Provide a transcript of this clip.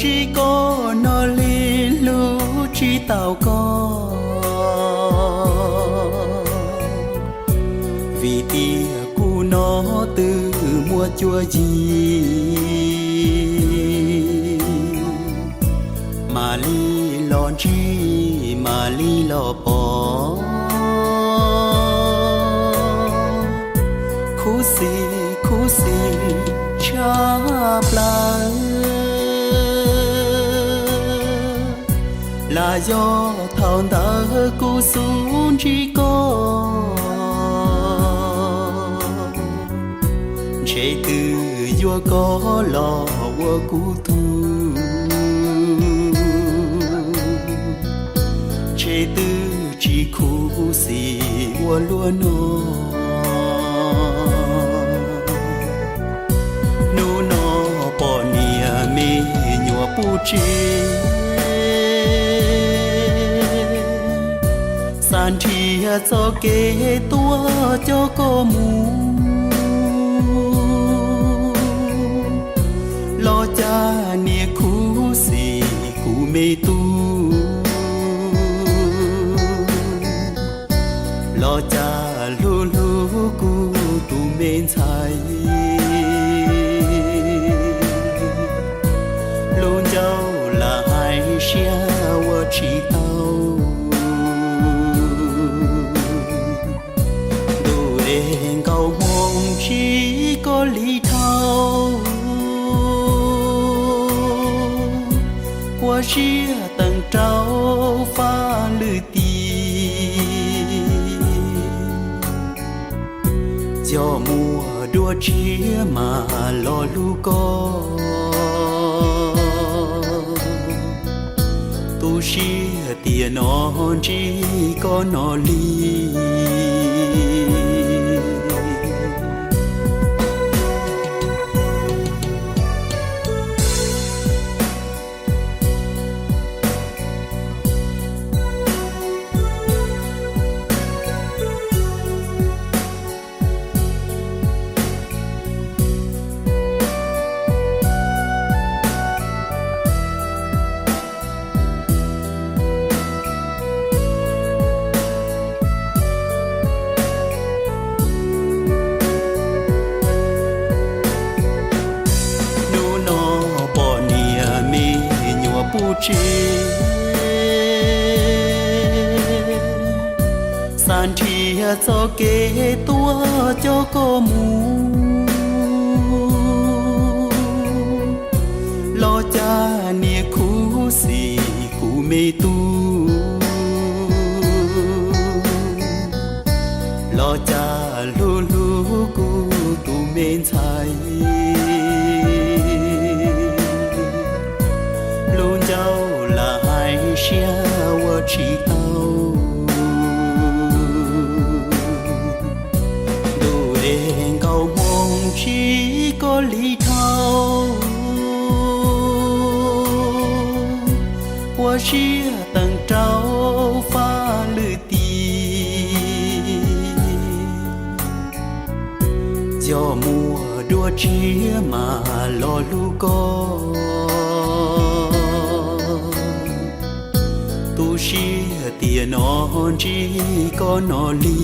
Tsis koj no li, hlub tsis tau koj, vim tias kuv no twb muaj cuab yig. Mam li los ntsib, mam li los pom, khuv xim khuv xim tshaj plaws. Lam yog thaum ntawd kuv xub ntsib koj, ntshe twb yuav koj los ua kuv tug, ntshe twb tsis khuv xim ua luaj no. Hnub no pom niam me nyuam puv tsev, xav nrhiav txoj kev tuaj coj koj mus, los cas niam khuv xim kuv me tub, los cas hlub hlub kuv tus me ntxhais. Lub ncauj lam hais siab ua tsis tau, ntuj es nkauj hmoo tsis koj li dhau, ua siab teem rau faj lwm tim. Yog muaj dua tshiab mas los hlub koj, tu siab tias no ntsib koj no li. Hnub no pom niam me nyuam puv tsev, xav nrhiav txoj kev tuaj coj koj mus, los cas niam khuv xim kuv me tub, los cas hlub hlub kuv tus me ntxhais. Lub ncauj lam hais siab ua tsis tau, ntuj es nkauj hmoo tsis koj li dhau, ua siab teem rau faj lwm tim. Yog muaj dua tshiab mas los hlub koj, tu siab tias no ntsib koj no li.